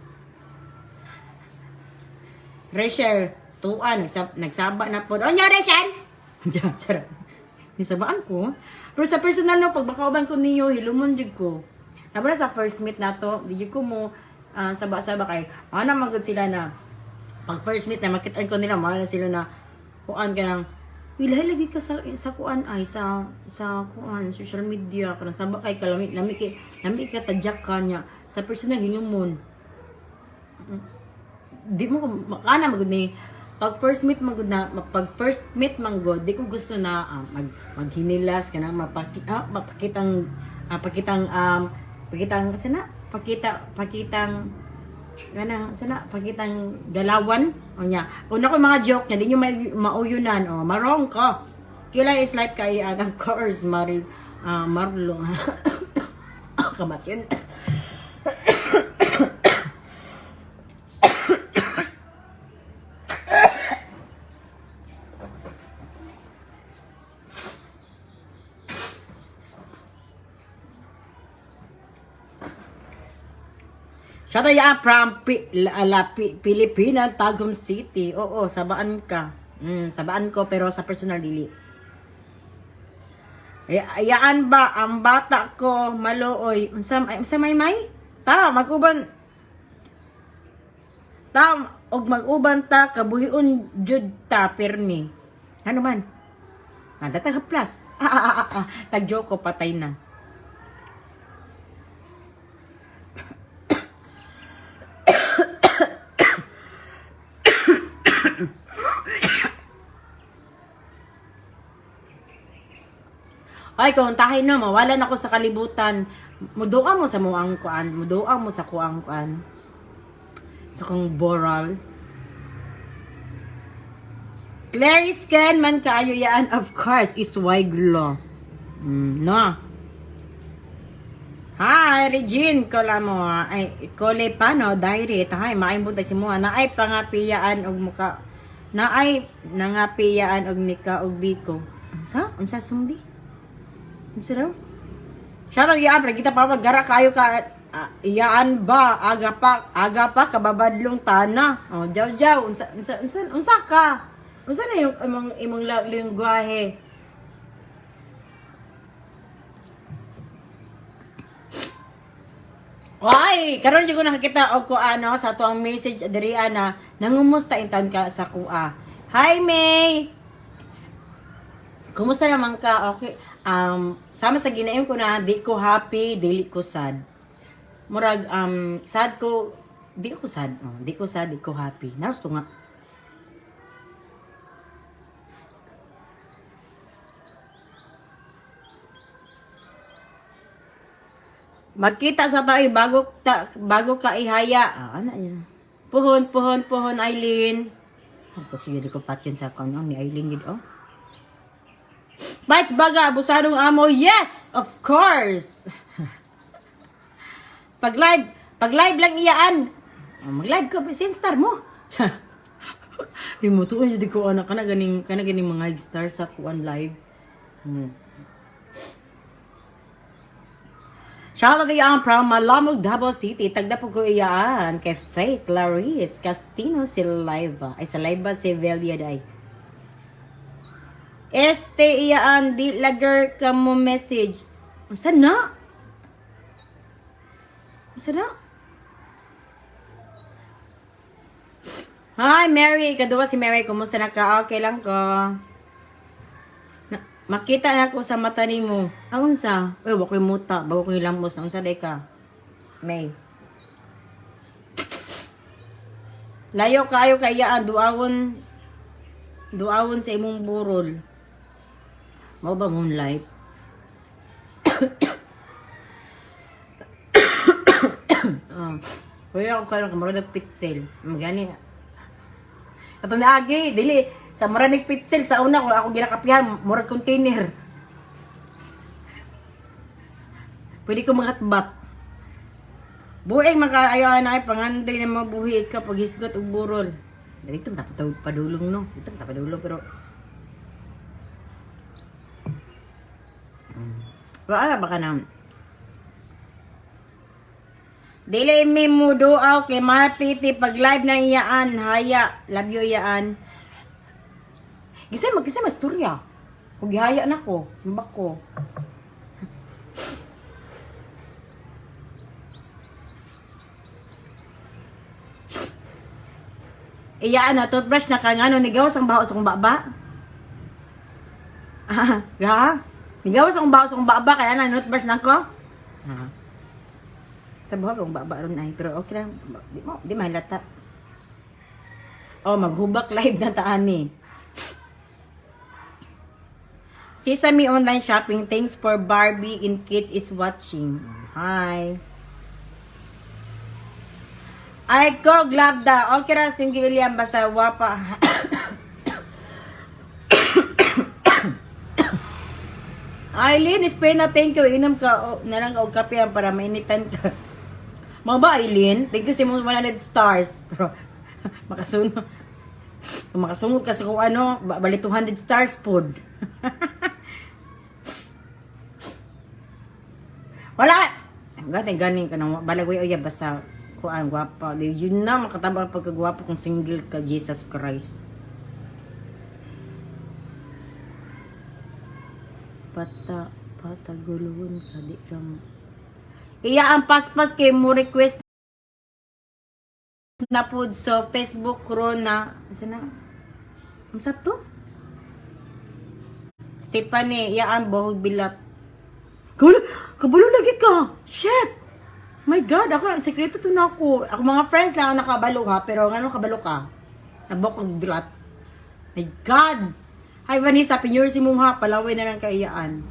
Rachel, tuan, nagsaba na po. Onya, Rachel! Diyan, charot. Yung sabaan ko. Pero sa personal no, pag makauban ko niyo, hilumon jud ko. Nabala sa first meet na to, di jud ko mo saba-saba kay, ano man gud sila na, pag first meet na makitaan ko nila, mahal na sila na, kuan ka ng, Wilay lagi ka sa kuan ay sa kuan social media kanang saba kay kalami lami kay lami ka tadyak ka niya sa personal hinumon di mo ko makana magud ni pag first meet magud na pag first meet man gud di ko gusto na maghinilas kana mapakitang pakitang pakitang kasi na pakita pakitang Kanang sana pakitang galawan o nya. Kung ako mga joke niya, di nyo may mauyunan o marong ko. Kila is life kay and of course Maril Marlo. Kamatyan. Shout out ya from Pi, La, La, Pi, Pilipinas, Tagum City. Oo, sabaan ka. Sabaan ko pero sa personal dili. Ayaan ba ang bata ko maluoy? Unsa ay, unsa may may? Ta maguban ta og mag-uban ta kabuhion jud ta pirmi. Ano man? Nanda ta plus. Ah. Tag ko patay na. Ay, kung tahay no, mawalan ako sa kalibutan. Muduha mo sa muang kuan, muduha mo sa kuang kuan. Sa kong boral. Clarice Ken man kaayo yaan, of course, is Wiglo. No. Hi, Regine, kola mo. Ah. Ay, kole pa no, diary. Hi, maayong buntag si mo. Naay pangapiyaan og muka. Naay nangapiyaan og nika og biko. Unsa? Unsa sumbi? Unsa raw? Shout out yaan, pre, kita pa gara kayo ka iyaan ba aga pa kababadlong tana. Oh, jaw jaw unsa unsa unsa, unsa ka? Unsa na yung imong imong lingwahe? Ay, karon jud ko nakakita og ko ano sa ato ang message diri ana nangumusta intan ka sa kuha. Hi May. Kumusta naman ka? Okay. Sama sa ginaim ko na di ko happy, dili ko sad. Murag sad ko, di ko sad. Oh, di ko sad, di ko happy. Naros to nga. Magkita sa tayo bago ta, bago ka ihaya. Ah, ana niya. Puhon, puhon, puhon, Eileen. Ang kasi di ko patyon sa kanon ni Eileen gid oh. Bites baga, abusadong amo. Yes, of course. Pag live lang iyaan. Oh, mag-live ka, sin star mo. Imo to di ko anak kana ganing mga star sa kuan live. Shout out iyaan from Malamog, Davao City. Tagda po ko iyaan kay Faith Clarice Castino Silaiva. Ay, Silaiva Sevilla day. Este iyaan di lager ka mo message. Unsa na? Unsa na? Hi Mary, kaduwa si Mary, kumusta na ka? Okay lang ko. Na, makita na ako sa mata nimo. Ang unsa? Uy, wa ko'y muta, bago ko'y lamos. Ang unsa day ka? May. Layo kaayo kay iyaan duawon duawon sa imong burol. Mao ba moonlight? Wala ako karon kamura nag pitzel. Magani. Ato na agi, dili sa mura nig pitzel sa una ko ako ginakapihan murag container. Pwede ko magatbat. Buing makaayo na ay pangandoy na mabuhi ka paghisgot og burol. Dito dapat padulong no. Dito dapat padulong pero wala ba ka na? Dili mi mo duaw kay mapiti pag live na iyaan haya love you iyaan. Gisa mag gisa masturya. Kung gihaya na ko, simbak ko. Iyaan na toothbrush na ka ngano nigawas ang baho sa kong baba. Ah, ga? Nigawas ang baho sa kong baba kaya na toothbrush na ko. Ah. Tabaho kong baba ron ay pero okay lang di mo di mahalata. Oh, maghubak live na taan ni. Sesame Online Shopping, thanks for Barbie in Kids is watching. Hi. Ay ko, glabda. Okay ra, single William, basta wapa. Eileen, Espena, thank you. Inom ka, oh, nalang ka og kape yan para mainitan ka. Mga ba, Eileen? Thank you sa imong 100 stars. Pero, makasunod. Kung makasungod ka sa kung ano, bali 200 stars pod. Wala! Gani, gani ka na. Balagoy, oya, basta kuan, gwapa. Di, yun na, makataba pagkagwapo kung single ka, Jesus Christ. Pata, pataguluhon ka, di ka mo. Iya ang paspas kay mo request na pod so Facebook ro na isa na. Unsa to? Stephanie, iya ang bohog bilat. Kabalo, kabalo lagi ka. Shit. My God, ako ang sekreto to na ako. Ako mga friends lang ang nakabalo ha, pero ngano kabalo ka? Nabok og bilat. My God. Hi Vanessa, pinyur si mong ha, palaway na lang kaiyaan.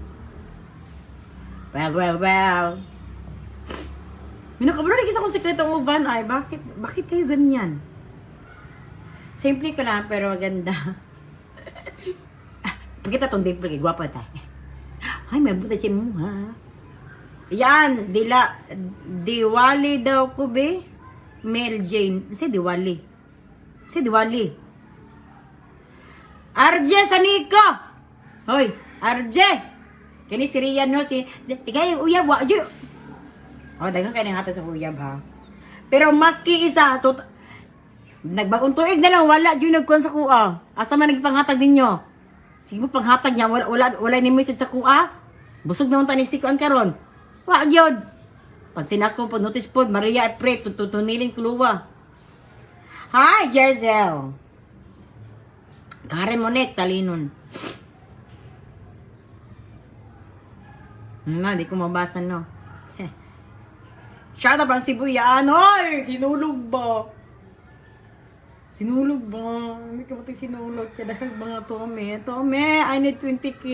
Well, well, well. May nakabalo lagi sa akong sekreto ang uban ay. Bakit kayo ganyan? Simple ko lang, pero maganda. Pagkita tong dimple kay gwapa ta. Ay, may buta siya mo ha. Yan, dila, diwali daw ko be. Mel Jane. Si diwali. Si diwali. RJ Saniko. Hoy, RJ. Kani si Rian no si tigay uyab wa ju. Oh, daghan kay nang sa uyab ha. Pero maski isa tut nagbagong tuig na lang wala jud nagkuan sa kuha. Asa man nagpanghatag ninyo? Sige mo panghatag niya wala wala wala ni message sa kuha. Busog na unta ni si kuan karon. Wa gyud. Pansin ako po notice po Maria pray tutuniling kluwa. Hi Jerzel. Karen Monet talinon. Na, di ko mabasa no. Shout out ang Sibuyan. Hoy! Sinulog ba? Sinulog ba? Hindi ka ba sinulog? Kaya dahil mga Tome. Tome, I need 20K.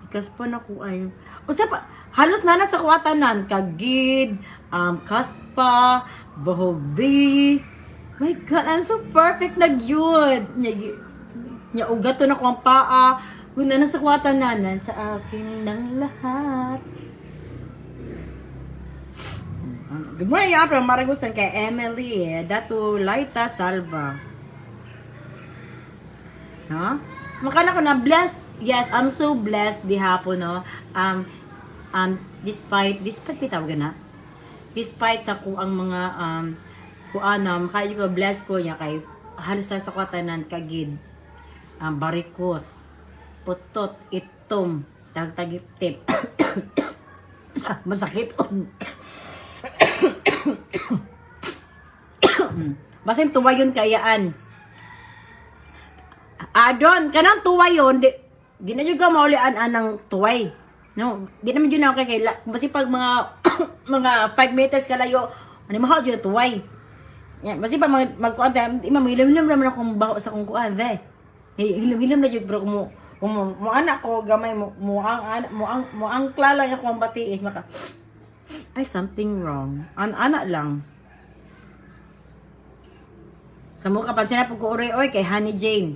Ikas pa na ko ay. Usa pa, halos na sa kuwatanan. Kagid, kaspa, bahog B. My God, I'm so perfect na gyud. Nya, nya ugat to na ko ang paa. Una na sa kuwatanan, sa akin ng lahat. Good morning, y'all, from Maragusan kay Emily, eh, Datu Laita Salva. No? Makala ko na blessed. Yes, I'm so blessed di hapon, no. Despite bitaw na. Despite sa ku ang mga kuanam kayo ko bless ko niya kay halos na sa katanan kagid. Barikos, putot, itom, tagtagiptip. Masakit. Basin tuwayon kayaan. Adon, kanang tuwayon, di na jud ka maulian anang tuway. No, di naman jud na ako kay basi pag mga mga 5 meters kalayo, ano mahaw jud na tuway. Yan, basi pag mag magkuan ta, di man hilom-hilom raman akong baho sa kong kuan, ve. Hilom-hilom na jud bro mo kung mo anak ko gamay mo mo ang mo ang mo ang klala ako ang bati eh, maka ay something wrong. An ana lang. Sa mukha pansin na pag-uroy oy kay Honey Jane.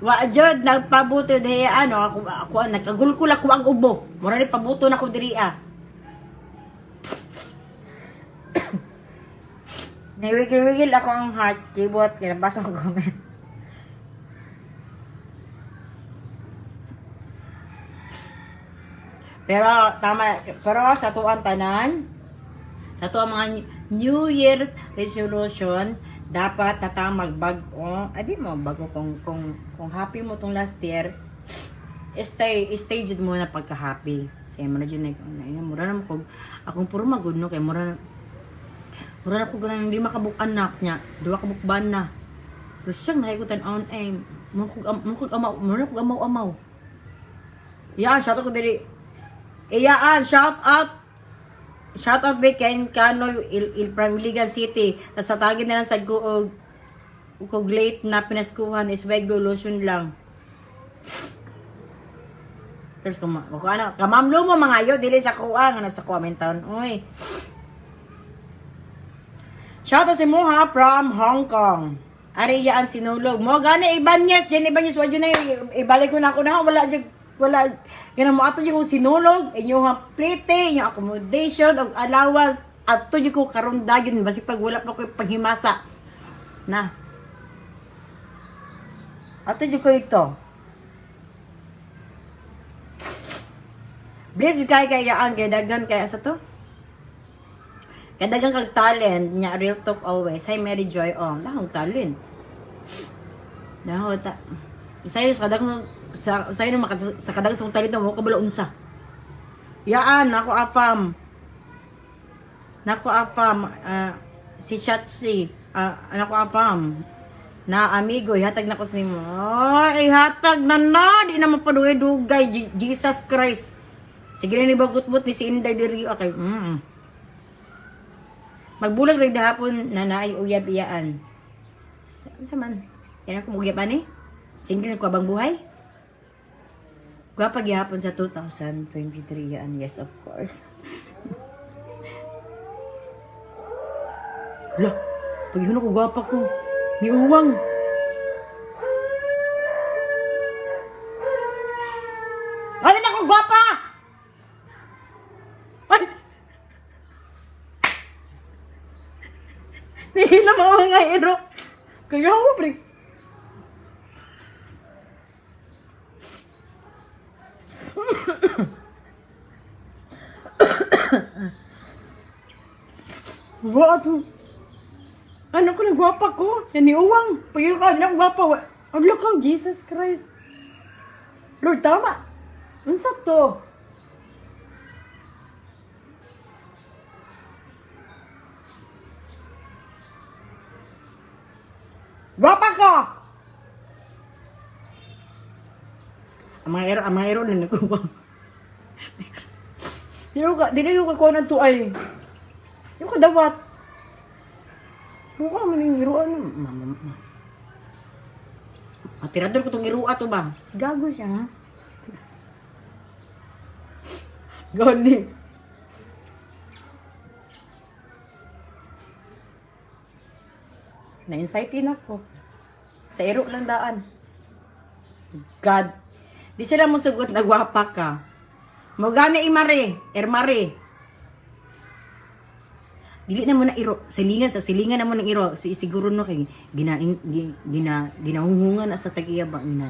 Wa jud nagpabuto diha ano ako ako nagkagulkul ako ang ubo. Mura ni pabuto na ko diri ah. Niwigil-wigil ako ang heart keyboard kinabasa ko comment. Pero tama pero sa tuang tanan sa tuang mga New Year's resolution dapat natang magbag-o ay di mo bago kung happy mo tong last year, stay stay jud mo na pagka happy kay mo na jud na na mura na mo kog akong puro magud no kay mura mura na ko ganang lima ka buok anak niya, duha ka buok bana, pero siyang nakikutan on ay mo kog amaw mura kog amaw amaw. Yan, shout out ko diri. Iyaan, shout out. Shout out kay Ken Canoy Il, Il from Iligan City. Tas sa tagi na lang sa guog kog late na pinaskuhan is weglo lotion lang. Pero kung ano, kamamlo mo mga yo dili sa kuha nga nasa comment town. Oy. Shout out si Moha from Hong Kong. Ari yaan sinulog mo gani Ibanez, Jen Ibanez, wa na ibalik ko na ako na wala jud, wala gana mo ato jud ko sinulog inyong plate, inyong accommodation og allowance, ato jud ko karon dayon basig pag wala pa ko panghimasa na. Ato jud ko ito. Bless you kay kay yaan kay daghan kay asa to. Kay daghan kag talent nya, real talk always. Hi Mary Joy Ong. Dahong talent. Daho ta. Usayo sa kadaghan sa usayo na maka, sa kadaghan sa talent mo kabalo unsa. Yaan ako afam. Nako afam, si Shatsi, nako afam. Na amigo, ihatag na ko sa nimo. Ay, ihatag na na, di na mapadugay-dugay. Jesus Christ. Sige na ni bagutbot ni si Inday diri okay. Magbulag rin hapon na naay uyab iyaan. Sa man? Yan ako muguyab ani? Single ko abang buhay? Gwapa gihapon sa 2023 yan. Yes, of course. Hala, pag yun ako gwapa ko. Ni uwang. Ano na ako gwapa? Ay! Nihila mo mga iro. Kaya ako, pre. What? Ano ko nagwapa ko? Yan ni Uwang. Pag ka, ano gwapa. Ang lakaw, Jesus Christ. Lord, tama. Unsa to? Gwapa ko! Ang mga ero na nagkuha. Di na ko kakuha ng tuay. Di ko kadawat. Mukha man yung iruan. Ma. Matirador ko tong irua to ba? Gago siya, ha? Gani. Na-insight din ako. Sa iro lang daan. God. Di sila mo sugot na gwapa ka. Mo gani imare, ermare. Dili na mo na iro. Silingan sa silingan na mo ng iro. Si siguro no kay gina gina ginahungungan na sa tagiya ba gina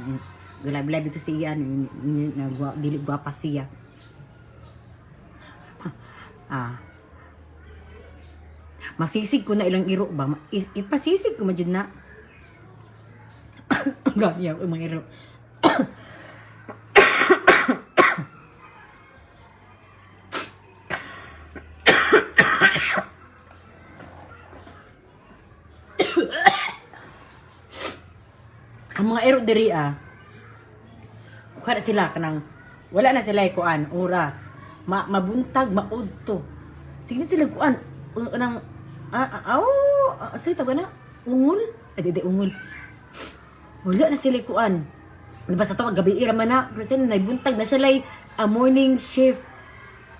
gulab-lab ito siya na dili gwapa siya. Ah. Masisig ko na ilang iro ba? Ipasisig ko man jud na. Gani ako mga iro. Ang mga ero diri ah. Kuha na sila kanang wala na sila kuan oras. Mabuntag maudto. Sige na sila kuan kanang aw say tawag na ungol. Ay di ungol. Wala na sila kuan. Di ba sa tawag gabi ra man na pero sila naibuntag na sila a morning shift.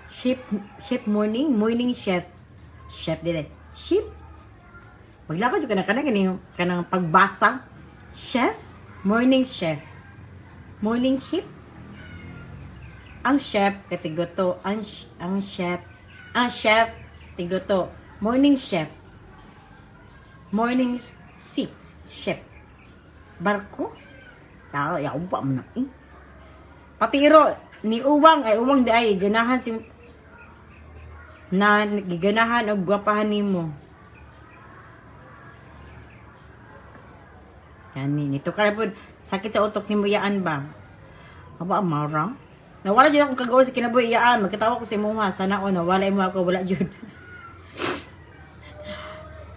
Shift shift morning morning shift. Chef dire. Shift. Maglakad jud ka na kanang kanang kanang pagbasa. Chef, morning chef. Morning shift. Ang chef katigluto, ang chef tigluto. Morning chef. Morning ship, chef. Barko? Tao, yaw pa mo na. Eh. Patiro ni uwang ay uwang di ay ganahan si na giganahan og gwapahan nimo. Yani, nito ka po, sakit sa utok nimo yaan ba? Aba, amara. Nawala jud akong kagawa sa kinabuhi yaan. Magkatawa ko sa imuha. Sana o, nawala imo ako. Wala jud.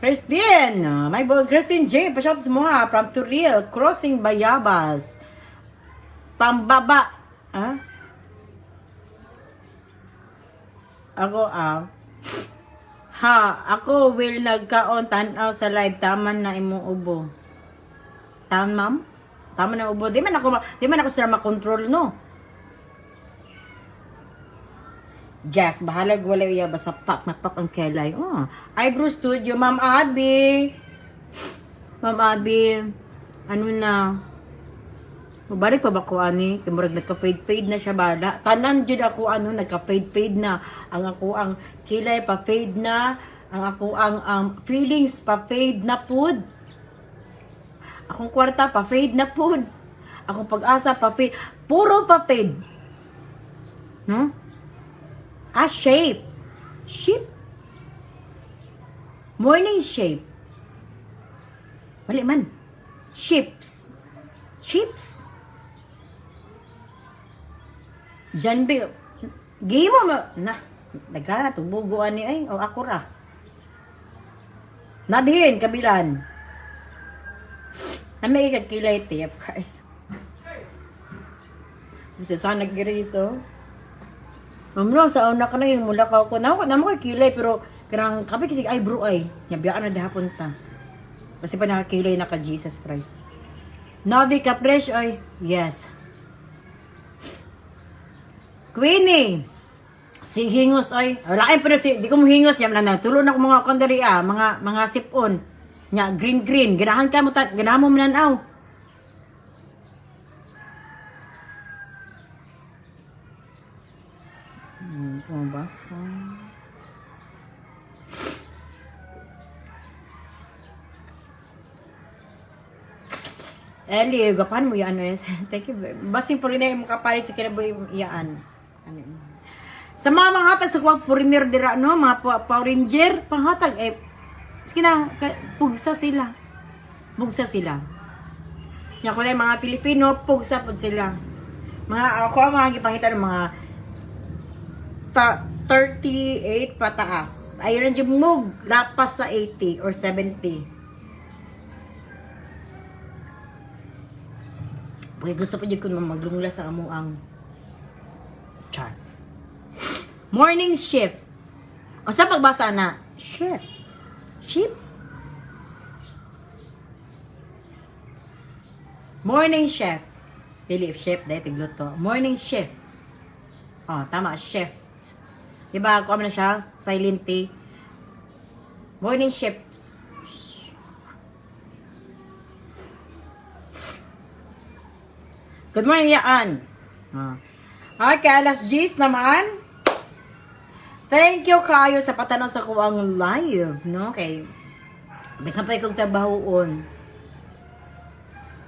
Christine! My boy, Christine J. Pa-shout sa imuha from Turil, Crossing Bayabas. Pambaba. Ah? Ako, ah. Ha, ako will nagkaon tan-aw sa live. Tama na imong ubo. Tama, ma'am? Tama na ubo. Di man ako sila makontrol, no? Yes, bahalag wala iya basta pak na pak ang kelay. Oh, Eyebrow Studio, Ma'am Abby. Ma'am Abby, ano na? Mabalik pa ba ko ani? Kay murag nagka-fade-fade na siya ba? Tanan jud ako ano, nagka-fade-fade na. Ang ako ang kilay pa fade na, ang ako ang feelings pa fade na pud. Akong kwarta pa fade na pud. Akong pag-asa pa fade. Puro pa fade. No? Ah, shape. Shape. Morning shape. Mali man. Ships. Chips. Janbe. Gimo ma. Na. Nagkana tubugo ani ay. O ako ra. Nadhin, kabilan. Na may ikagkilay ti, of course. Bisa sana nag-erase, oh. Ma'am lang, sa una ka na yung mula ka ako. Naku, namo kay kilay, pero kanang kape kasi eyebrow ay. Nyabiyaan na dihapon ta. Kasi pa nakakilay na ka Jesus Christ. Navi ka fresh ay. Yes. Queenie. Si hingos ay. Wala ay pero si di ko mo hingos yam na na. Tulo na ko mga kondari ah, mga sipon. Nya green green. Ganahan ka mo ta, ganahan mo mananaw. Oh, basa. Ellie, gapan mo yan, eh. Thank you very much. Basing foreigner mo kapare sa kinabuhi yaan. Ano yun? Sa mga manghatag sa kuwag foreigner dira no, mga Power Ranger, panghatag eh sige na, pugsa sila. Pugsa sila. Nya ko na yung mga Pilipino, pugsa pud sila. Mga ako ang mga gipangita ng mga 38 pataas. Ayun ang mug lapas sa 80 or 70. Okay, gusto pa dyan ko maglungla sa amo ang char. Morning shift. O sa pagbasa na, shift. Shift. Morning shift. Dili, shift, dahil tigluto. Morning shift. Oh, tama, shift. Diba, kuha mo na siya, silent T. Morning shift. Good morning, Yaan. Ah. Okay, alas 10 naman. Thank you kayo sa patanong sa kuwang live, no? Kay may pa kong trabahoon.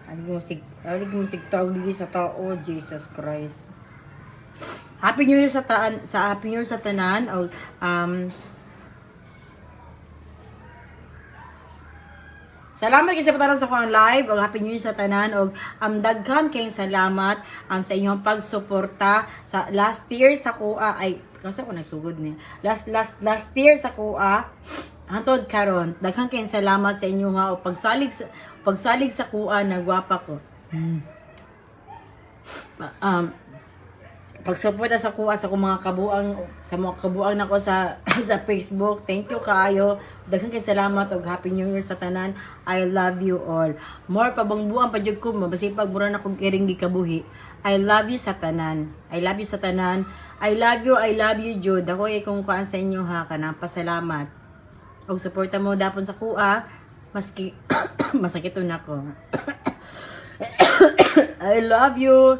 Alig mo sig tawag sa tao, Jesus Christ. Happy New Year sa taan, sa Happy New Year sa tanan. O, salamat kayo sa patanan sa kuwang live og Happy New Year sa tanan og daghan kayong salamat sa inyong pagsuporta sa last year sa kuha ay kasi ako nagsugod niya. Last last last year sa kuha hantod karon daghan kayong salamat sa inyo ha og pagsalig sa kuha na gwapa ko. Pagsuporta sa kuha sa akong mga kabuang sa mga kabuang nako sa sa Facebook. Thank you kaayo. Daghan kay salamat og Happy New Year sa tanan. I love you all. More pabangbuang pa jud ko mabasipag mura na kog iring gikabuhi. I love you sa tanan. I love you sa tanan. I love you, I love you jud. Ako ay kung kuan sa inyo ha kanang pasalamat. Og suporta mo dapon sa kuha maski masakit nako. I love you.